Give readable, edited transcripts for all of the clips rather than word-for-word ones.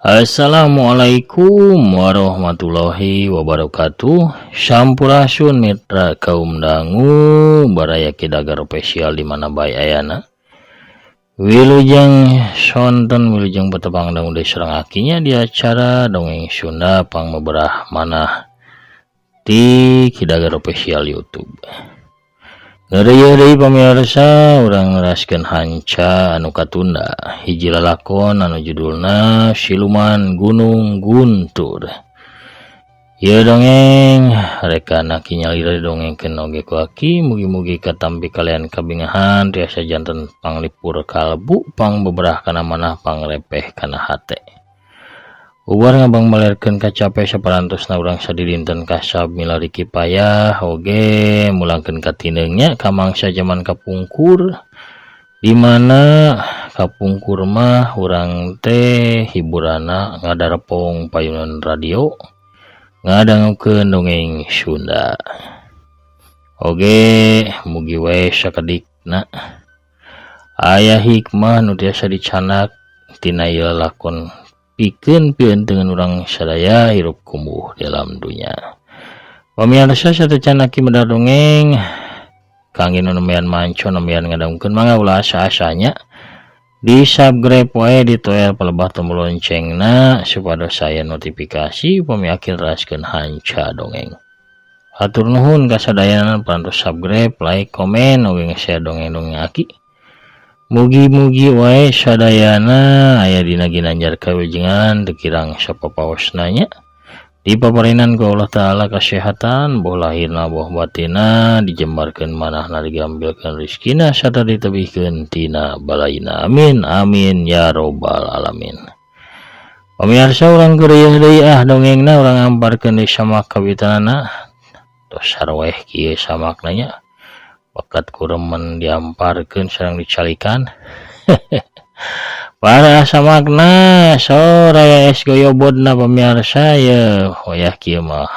Assalamualaikum warahmatullahi wabarakatuh. Sampurasun mitra kaum dangu baraya Ki Dagar Official di mana bae ayana. Wilujeng sonten, wilujeng betepang dangu deui sareng akinya di acara Dongeng Sunda Pangmeberah Manah di Ki Dagar Official YouTube. Ngeureuyeuh deui pamirsa, urang neraskeun hanca anu katunda, hiji lalakon anu judulna Siluman Gunung Guntur. Ieu dongeng rekan aki nyalira didongengkeun oge ku aki, mugi-mugi katampi kalian kabingahan tiasa janten panglipur kalbu, pangbeberah kana manah, pangrepeh kana hate. Ubar ngabang malerkeun kacape saparantosna urang sadidinten kasab milari kipayah oge mulangkeun katineungnya ka mangsa jaman kapungkur, di mana kapungkur mah urang teh hiburanna ngadarepong payunan radio, ngadangukeun dongeng Sunda. Oge mugi we sakedikna aya hikmah nu tiasa dicanak tina ieu lalakon pikeun pieunteunan urang sadaya hirup kumuh dalam dunya. Pamirsa, sateuacan aki medar dongeng, kangge nu nembean manco, nembean ngadangukeun, mangga ulah asa-asanya di subscribe wae, ditoel palebah tombol loncengna supados aya notifikasi upami aki neraskeun hanca dongeng. Hatur nuhun ka sadayana parantos subscribe, like, komen, oge nge-share dongeng-dongeng aki. Mugi-mugi wae sadayana aya dina ginanjar kawilujengan teu kirang sapapaosna nya. Dipaparinan ku Allah Ta'ala kasehatan boh lahirna boh batinna, dijembarkeun manahna, digambilkeun rezekina, sarta ditebihkeun tina balaina. Amin amin ya robbal alamin. Pamirsa, urang keureuyeung deui ah dongengna, urang ngamparkeun deui samak kawitanana. Tos sarweh kieu samakna nya, bakat kuremen diamparkeun sareng dicalikan. Para samakna soraya es goyobodna pamirsa ye, wayah kieu mah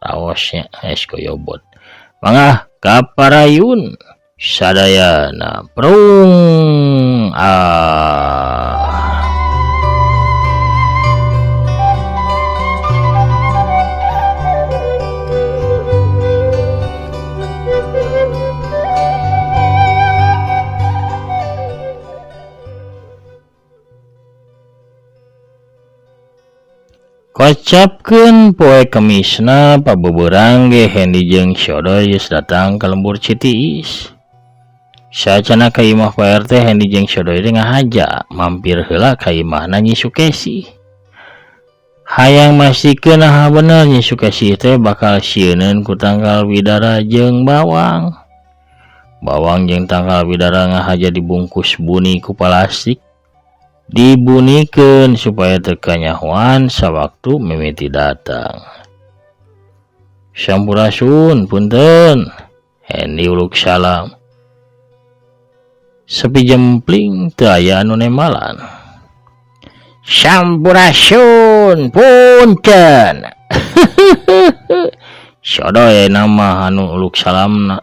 raosnya es goyobod. Mangga kaparayun sadayana, prung ah. Kocapkeun poe Kemisna pabeberang ge Hendi jeung si Odoy geus datang ka lembur Citiis. Saacana ka imah Pak RT, Hendi jeung si Odoy teh ngahaja mampir heula ka imahna Nyi Sukesi. Hayang mastikeun naha bener Nyi Sukesi teh bakal sieuneun ku tangkal bidara jeung bawang. Bawang jeung tangkal bidara ngahaja dibungkus buni ku plastik. Dibunikeun supaya teu kanyahoan sawaktu mimiti datang. Sampurasun, punten. Hendi uluk salam. Sepi jempling, teu aya anu nembalan. Sampurasun, punten. Sodoy nama anu uluk salamna.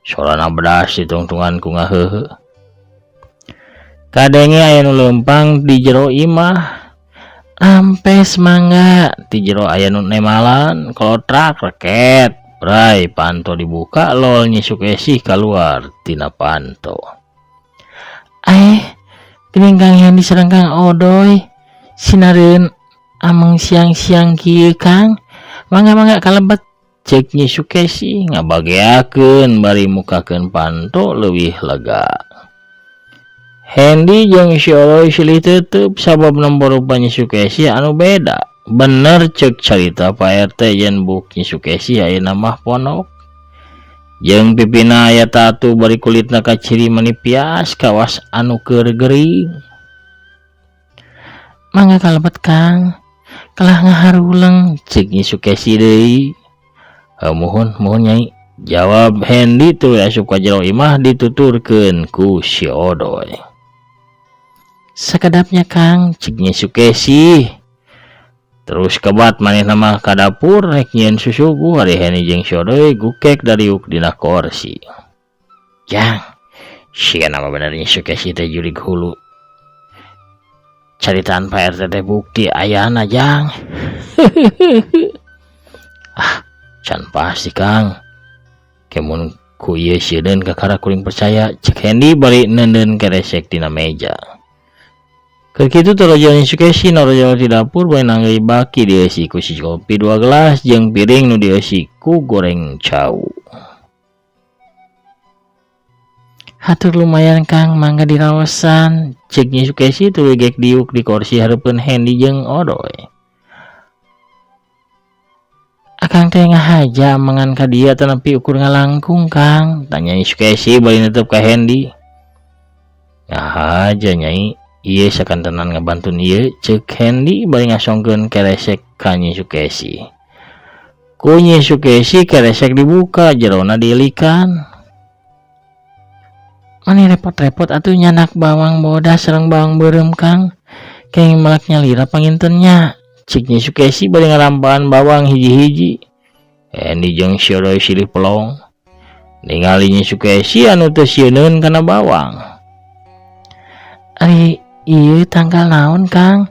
Sorana bedas ditungtungan ku ngaheuheuh. Kadenge aya nu leumpang di jero imah. Ampes mangga, di jero aya nu nemalan, kolotrak reket. Bray, panto dibuka, lol Nyi Sukesih keluar tina panto. Geuning Kang Hendi sareng Kang Odoy sinareun ameng siang-siang kieu Kang. Mangga-mangga kalebet, ceuk Nyi Sukesih ngabageakeun bari mukakeun panto leuwih lega. Hendi jeung si Odoy silih teuteup sabab nempo rupa Nyi Sukesih anu beda. Bener ceuk carita Pak RT yen buk Nyi Sukesih ayeuna mah ponok. Jeung pipina aya tatu bari kulitna kaciri manipias kawas anu keur gering. Mangga kalebet Kang, kalah ngaharuleng, ceuk Nyi Sukesih deui. Muhun, muhun Nyai, jawab Hendi tuluy asup ka jero imah dituturkeun ku si Odoy. Sakedapnya Kang, ceuk Nyi Sukesih. Terus kebat manehna mah ka dapur rek nyieun susuguh, ari Hendi jeung si Odoy gukek dariuk dina korsi. Jang, sia nama bener Nyi Sukesih teh jurig hulu. Caritaan Pak RT teh bukti ayana jang. Ah, can pasti Kang. Kemun ku ieu sieun kakara kuring percaya cek Hendi bari neundeun keresek dina meja. Keur kitu torojo Nyi Sukesi norojol ti dapur bari nanggeuy baki dieusi ku si kopi 2 gelas jeung piring nu dieusi ku goreng cau. Hatur lumayan Kang, mangga diraosan. Cek Nyi Sukesi tuluy gek diuk di kursi hareupeun Hendi jeung Odoy. Akang teh ngahaja mangan ka dieu atanapi ukur ngalangkung Kang, tanya Nyi Sukesi bari netep ka Hendi. Ngahaja Nyai, ieu sakantenan ngabantun ieu, cek Hendi bari ngasongkeun keresek ka Nyi Sukesi. Ku Nyi Sukesi keresek dibuka, jerona diilikan. Mani repot-repot atuh nyanak bawang bodas sareng bawang beureum Kang. Kenging melak nyalira pangintennya. Cik Nyi Sukesi bari ngarampaan bawang hiji-hiji. Hendi jeung si Odoy silih pelong. Ningali Nyi Sukesi anu teu sieuneun kana bawang. Ari ieu tanggal naon Kang?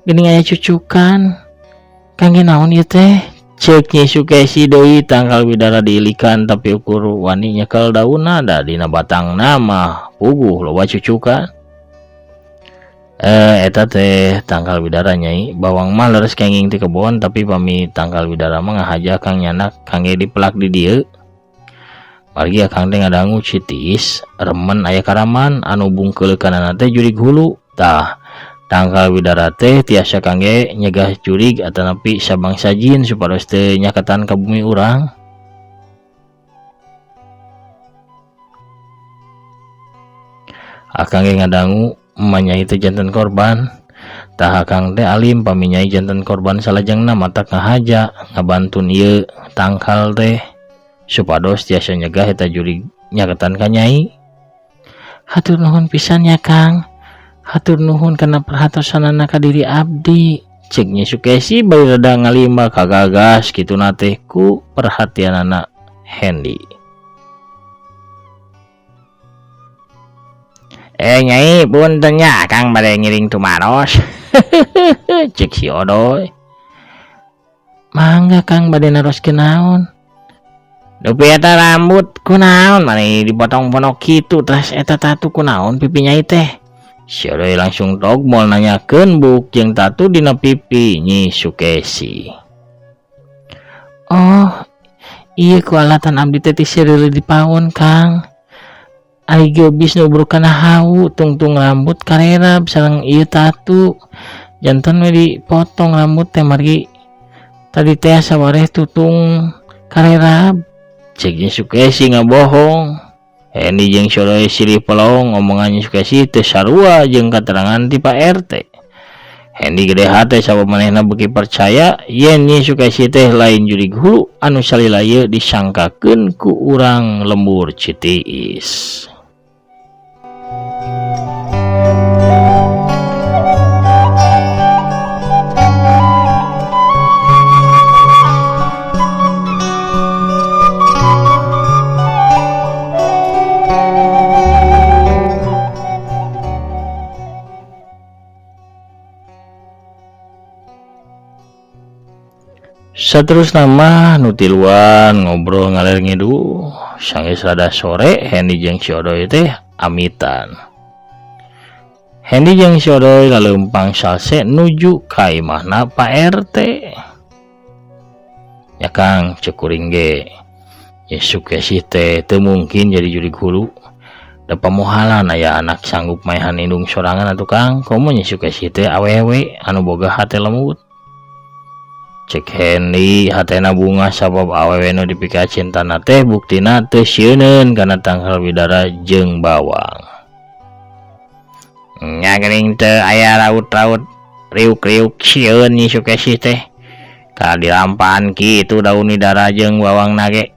Geuning aya cucukan. Kangge naon ieu teh? Cek Nyi Sukesi deui tangkal bidara diilikan tapi ukur wani nyekel daunna da dina batangna mah puguh loba cucukan. Eta teh tangkal bidara Nyai, bawang mah leres kenging ti kebon tapi pami tangkal bidara mah ngahaja Kang nyanak kangge dipelak di dieu. Margi akang teh ngadangu Citiis remen aya karaman anu bungkeuleukanana teh jurig hulu. Tah tangkal bidara teh tiasa kangge nyegah jurig atanapi sabangsa jin supados teu nyaketan ka bumi urang. Akang ge ngadangu manyai teh janten korban. Tah akang teh alim pami nyai janten korban salajengna matak ngahaja ngabantun ieu tangkal teh supados tiasa nyegah eta jurig nyaketan ka nyai. Hatur nuhun pisan ya Kang. Hatur nuhun kana perhatosanana ka diri abdi. Cek Nyi Sukesi bari rada ngalimba kagagas kituna teh ku perhatianana Hendi. Nyai punten nya Kang bade ngiring tumaros. Cek si Odoy. Mangga Kang bade naroskeun naon? Dupi eta rambut kunaon mani dipotong ponok kitu terus eta tatu kunaon pipi nyai teh. Si Odoy langsung dogmol nanyakeun buk jeung tatu dina pipi Nyi Sukesi. Oh, ieu ku alatan abdi teh tiseureureun di paon Kang. Ari geubis nu ubruk kana hawu tungtung rambut karerab sareng ieu tatu. Janten we dipotong rambut teh margi tadi teh sawareh tutung karerab. Cek Nyi Sukesi ngabohong. Hendi jeung si Odoy silih pelong omongan Nyi Sukesi teu sarua jeung katerangan ti Pak RT. Hendi gede hate sabab manehna beuki percaya yen Nyi Sukesi teh lain jurig hulu anu salila ieu disangkakeun ku urang lembur Citiis. Saterusna mah nu tiluan ngobrol ngaler ngidu sanggeus rada sore Hendi jeung si Odoy teh amitan. Hendi jeung si Odoy laleumpang salse nuju ka imahna Pak RT. Ya Kang, ceuk kuring ge. Nyi Sukesi teh teu mungkin jadi jurig hulu. Da pamohalan aya anak sanggup maehan indung sorangan atuh Kang, komo Nyi Sukesi teh awewe anu boga hate lembut. Cek Hendi hatena bunga sabab awewe nu dipika cintana teh buktina teu sieuneun kana tangkal bidara jeung bawang. Nya geuning teu aya raut-raut riuk-riuk sieun Nyi Sukesi teh. Ka dilampahan kitu daun bidara jeung bawang nage.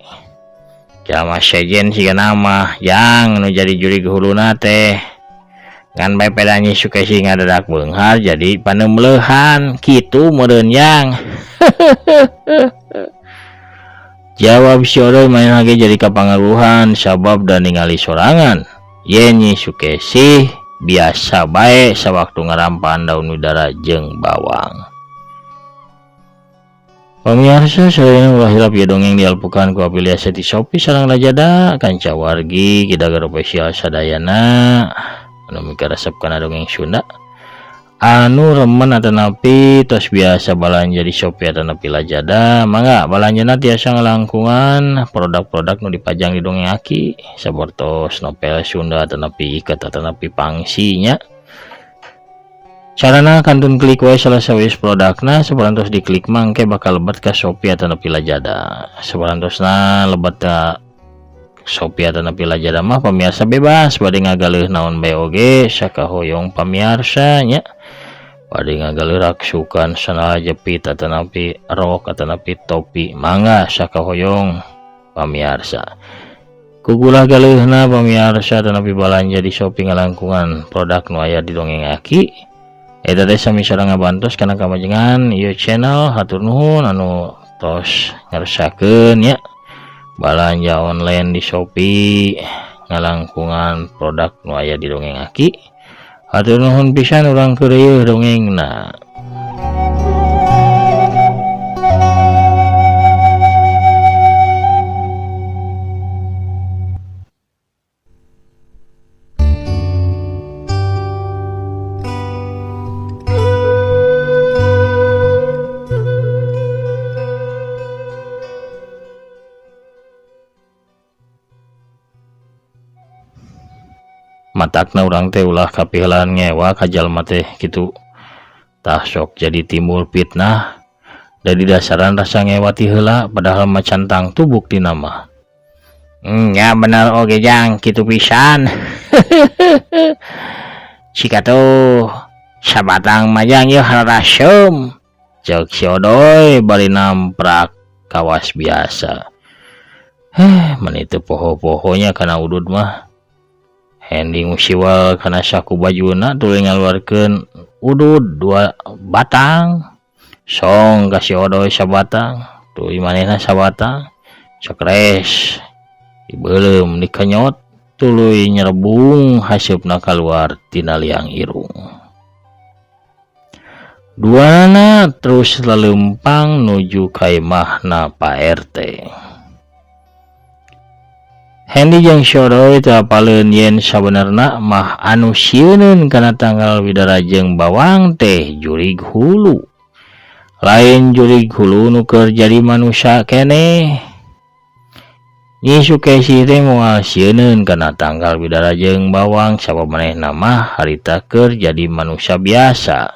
Jalma sejen sigana mah jang nu jadi jurig huluna teh. Ngan bae peda Nyi Sukesi ngadadak beunghar jadi panemleuhan kitu meureun yang. Jawab si Odoy main lagi jadi kapangaruhan sabab dan ningali sorangan yen Nyi Sukesi Biasa bae sawaktu ngarampahan daun widara jeung bawang. Pamirsa sadayana ulah hilap ieu dongeng dialpukan ku afiliasi ti Shopee sareng Lazada kanca wargi Kidagar Official sadayana anu mikaresep kana dongeng Sunda anu remen atanapi tos biasa balanja di Shopee atanapi Lazada mangga balanjana tiasa ngalangkungan produk-produk nu dipajang di dongeng Aki sapertos novel Sunda atanapi iket atanapi pangsinya. Carana kantun klik wae salah sawis produkna saparantos diklik mangke bakal lebet ka Shopee atanapi Lazada. Saparantosna lebet ka Shopee atanapi Lazada mah pamiarsa bebas bade ngagaleuh naon bae oge sakahoyong pamiarsa nya. Bade ngagaleuh raksukan sandal jepit atanapi rok atanapi topi mangga sakahoyong pamiarsa. Kugulah galeuhna pamiarsa atanapi balanja di Shopee ngalangkungan produk nu aya di dongeng Aki. Eta teh sami sareng ngabantos kana kamajengan ieu channel hatur nuhun anu tos ngarsakeun nya balanja online di Shopee ngalangkungan produk nu aya di dongeng Aki. Hatur nuhun pisan urang keur ieu dongengna. Matakna urang teh ulah kapihelaan ngewa ka jalma teh kitu. Tah sok jadi timbul fitnah. Da didasaran rasa ngewa ti heula padahal macan tangtu buktina mah. Nya bener oge jang kitu pisan. Cika tuh sabatang majang ieu harasem. Ceuk si Odoy bari namprak kawas biasa. Heh, meni teu poho-pohonya kana udud mah. Hendi ngusiwal kana saku bajuna tuluy ngaluarkeun udud 2 batang. Song ka si Odoy sabatang, tuluy manehna sabatang. Cekres dibeuleum dikenyot tuluy nyerebung haseupna kaluar tina liang irung. Duanana terus laleumpang nuju ka imahna Pak RT. Hendi jeung si Odoy teu apaleun yen sabenerna mah anu sieuneun kana tanggal widara jeung bawang teh jurig hulu. Lain jurig hulu nu keur jadi manusia keneh. Nyi Sukesi teh moal sieuneun kana tanggal widara jeung bawang sabab manehna mah harita keur jadi manusia biasa.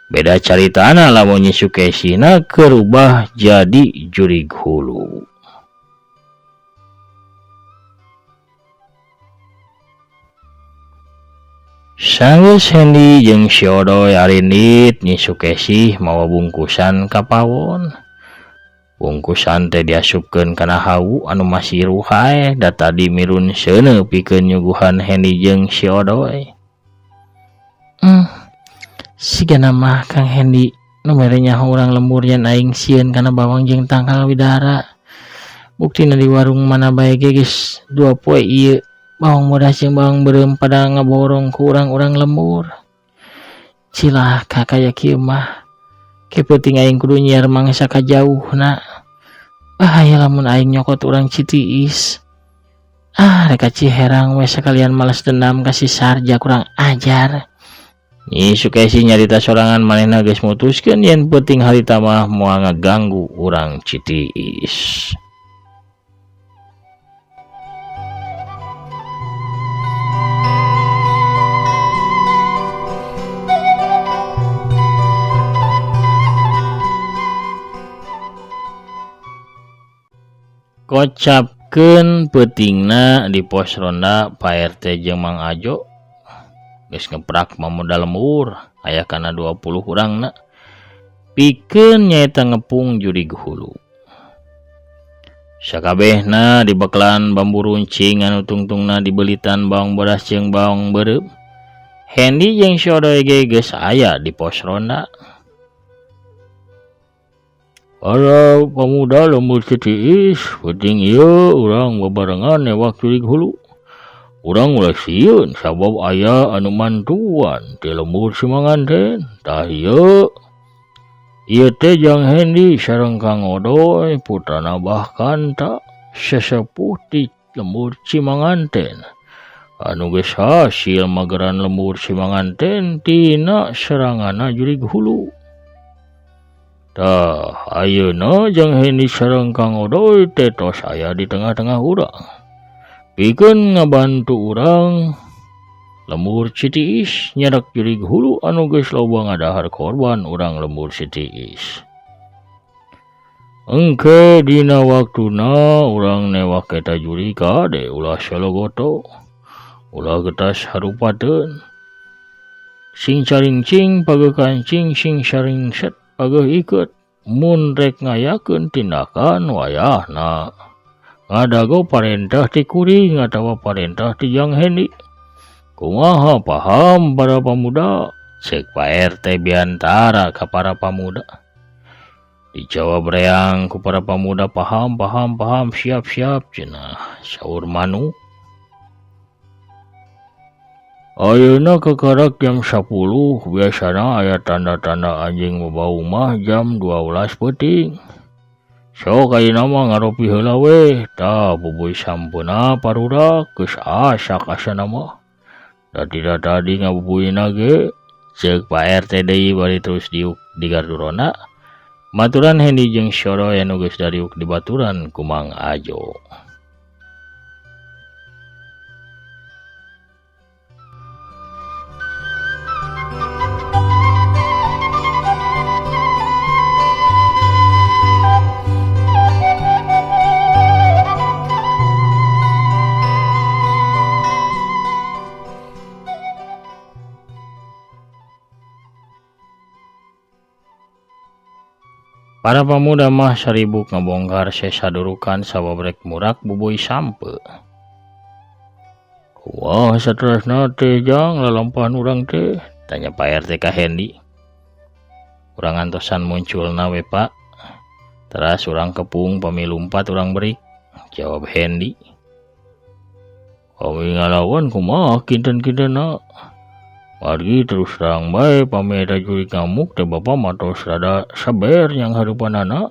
Beda caritana lamun Nyi Sukesina keur ubah jadi jurig hulu. Sanggeus Hendi jeung si Odoy arindit Nyi Sukesih mawa bungkusan ka pawon. Bungkusan teh diasupkeun kana hawu anu masih ruhae da tadi mirun seuneu pikeun nyuguhan Hendi jeung si Odoy. Sigana mah Kang Hendi nu mere nyaho urang lembur yen aing sieun kana bawang jeung tangkal widara. Buktina di warung mana bae ge geus 2 poe ieu. Bawang bodas jeung bawang beureum pada ngaborong ku urang-urang lembur. Cilaka kaya kieu mah. Ke peuting aing kudu nyiar mangsa ka jauhna. Bahaya lamun aing nyokot urang Citiis. Ah, rek ka Ciherang we sakalian males dendam ka si Sarja kurang ajar. Nyi Sukesi nyarita sorangan manehna geus mutuskeun yen peuting harita mah moal ngaganggu urang Citiis. Kocapkeun peutingna di pos ronda Pak RT jeung Mang Ajo geus ngeprak mamuda lembur aya kana 20 urangna pikeun nyaeta ngepung jurig hulu. Sakabehna dibeklan bambu runcing anu tungtungna dibelitan bawang bodas jeung bawang beureum. Hendi jeung si Odoy ge geus aya di pos ronda. Para pemuda lembur Citiis, penting ieu urang bebarengan newak jurig hulu. Urang ulah sieun sabab aya anu mantuan ti lembur Cimanganten. Tah ieu. Ieu teh Jang Hendi sareng Kang Odoy putrana Bah Kanta sesepuh ti lembur Cimanganten. Anu geus hasil mageran lembur Cimanganten tina seranganna jurig hulu. Tah ayeuna Jang Hendi sareng Kang Odoy teh tos aya di tengah-tengah urang. Pikeun ngabantu urang lembur Citiis nyerak jurig hulu anu geus loba ngadahar korban urang lembur Citiis. Engke dina waktuna urang newak eta jurig kade ulah sologoto, ulah getas harupateun. Sing caringcing pageuh kancing, sing saringset pageuh iket. Mun rek ngayakeun tindakan wayahna ngadago parentah ti kuring atawa parentah ti Jang Hendi. Kumaha paham para pamuda? Ceuk Pak RT biantara ka para pamuda. Dijawab reang ku para pamuda, paham paham paham, siap siap cenah saur manuk. Ayeuna kakarak jam 10 biasana aya tanda-tanda anjing babau mah jam 12 peuting. Sok ayeuna mah ngaropi heula we, tah bubuy sampeuna parudak geus asak asana mah. Da tidak tadi ngabubuyna ge, ceuk Pak RT deui bari terus diuk di gardu ronda. Maturan Hendi jeung Soroy anu geus dariuk di baturan ku Mang Ajo. Para pamuda mah saribuk ngabongkar sesa durukan sabab rek murak bubuy sampe. Wah, saterasna teh Jang lalampahan urang teh, tanya Pak RT ka Hendi. Urang antosan munculna we Pak. Teras urang kepung pami lumpat urang berik, jawab Hendi. Pami ngalawan kumaha kinten-kintenna. Margi terus terang bae pami eta jurig ngamuk teh bapa mah tos rada saber yang hareupanana.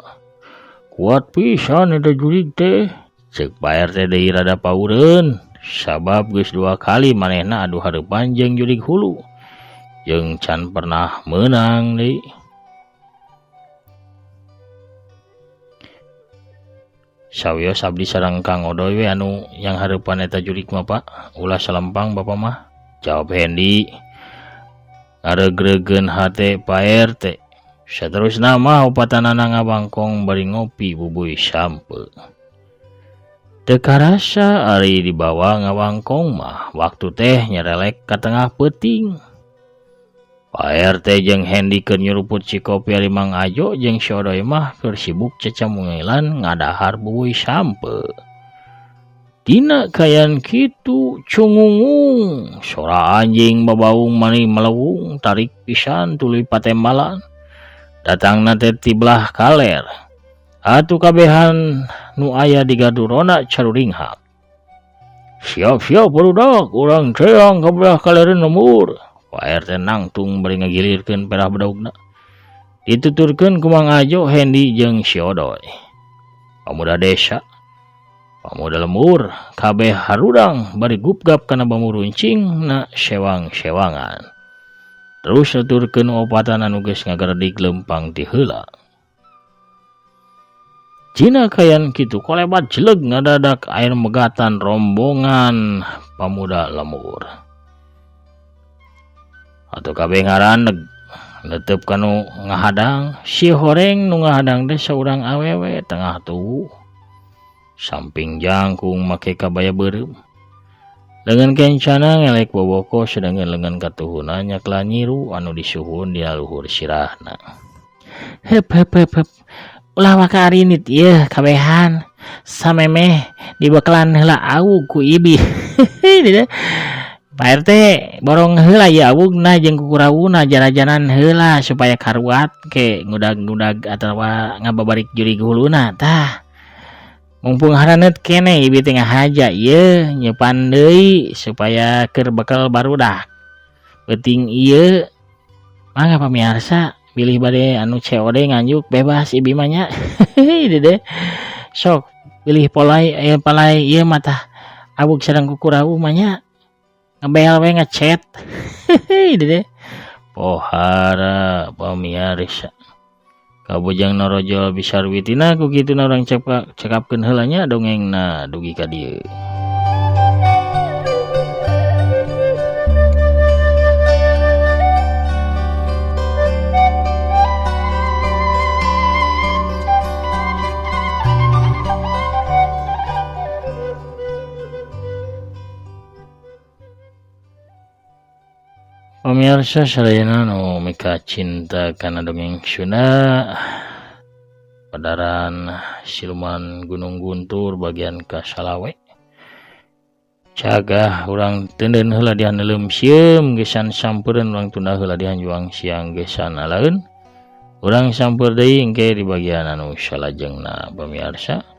Kuat pisan eta jurig teh. Ceuk Pak RT deui rada paureun sabab geus 2 kali manehna adu hareupan jeung jurig hulu. Jeung can pernah meunang deui. Sawios abdi sareng Kang Odoy we anu yang hareupan eta jurig mah Pak, ulah salempang bapa mah, jawab Hendi. Ngareugreugkeun hate Pak RT. Saterusna mah opatanana ngabangkong bari ngopi bubuy sampe. Teu karasa ari dibawa ngawangkong mah waktu teh nyerelek ka tengah peuting. Pak RT jeung Hendi keur nyuruput cikopi ari Mang Ajo jeung si Odoy mah keur sibuk cacamungilan ngadahar bubuy sampe. Dina kayan kitu cungungung, sora anjing babaung mani melewung tarik pisan tuluy patembalan. Datangna teh ti belah kaler. Atuh kabehan nu aya di gardu ronda caruringhak. Siap-siap barudak, urang teang ka belah kalereun lembur. Pak RT nangtung bari ngagilirkeun perah bedogna. Dituturkeun ku Mang Ajo, Hendi jeung si Odoy. Pamuda desa, pamuda lembur, kabeh harudang bari gupgap kana bambu runcing na sewang-sewangan. Terus nuturkeun opatan anu geus ngagerdig lempang ti heula. Cina kayan kitu kolebat jeleg ngadadak air megatan rombongan pamuda lembur. Atau kabeh ngaraneg netep kanu ngahadang, si horeng nu ngahadang teh saurang awewe tengah tubuh. Samping jangkung make kabaya beureum. Lengan kencana ngelek boboko sedangkan lengan katuhuna nyakla nyiru anu disuhun di luhur sirahna. Hep hep hep hep. Ulah waka arinit ieu kabehan. Samemeh dibekalan heula awug ku ibi. Pak RT borong heula ieu awugna jeung kukurawuna jarajanan heula supaya karuat ke ngudag-ngudag atawa ngababarik jurig huluna tah. Mumpung haraneut keneh ibi teh ngahaja ieu nyeupan deui supaya keur bekal barudak. Peuting ieu mangga pamirsa bilih bade anu COD nganjuk bebas ibi mah nya. Dede. Sok pilih polai palai ieu mah tah abuk sareng kukurawu mah nya. Ngebel we ngechat. Dede. Pohara pamirsa. Kabujang norojol bisarwitina ku kituna urang cekapkeun heula nya dongengna dugi ka dieu. Pamirsa sadayana nu mika cinta kana dongeng Sunda padaran siluman Gunung Guntur bagian ka Salawe. Cagah urang teuneun heula dihaneuleum sieum gesan sampeureun urang tunda heula dihanjuang siang gesan alaeun. Urang sampeur deui engke di bagian anu salajengna pamirsa.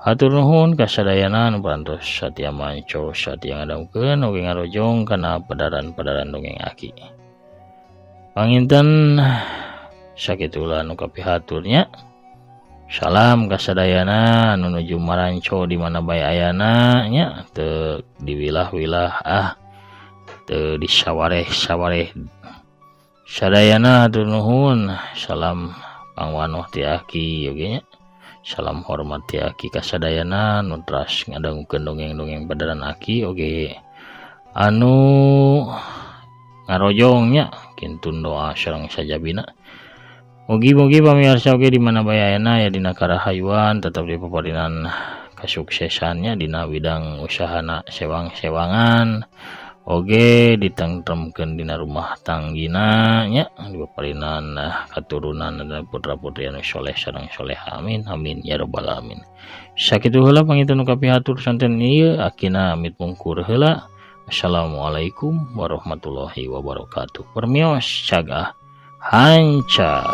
Hatur nuhun ka sadayana anu parantos satia manco satia ngadamkeun oge ngarojong kana padaran-padaran dongeng aki. Panginten sakitu ulah anu kapihaturnya. Salam ka sadayana anu nuju maranco di mana bae ayana nya teu diwilah-wilah ah teu disawareh-sawareh. Sadayana hatur nuhun, salam pangwanoh ti aki oge nya. Salam hormat ti aki kasadayana nu teras ngadangukeun dongeng-dongeng padaran aki oge anu ngarojong nya kintun doa sareng sajabina. Mugi-mugi pamirsa oge di mana bae ayana ya dina karahayuan tetep dipaparinan kasuksesannya dina widang usahana sewang-sewangan oge ditengtremkeun dina rumah tanggina nya dipaparinan katurunan dan putra-putri anu soleh sareng soleha amin amin ya rabbal alamin. Sakitu heula panginten nu kapihatur sonten ieu akina amit mungkur heula. Assalamualaikum warahmatullahi wabarakatuh. Permios cagah hanca.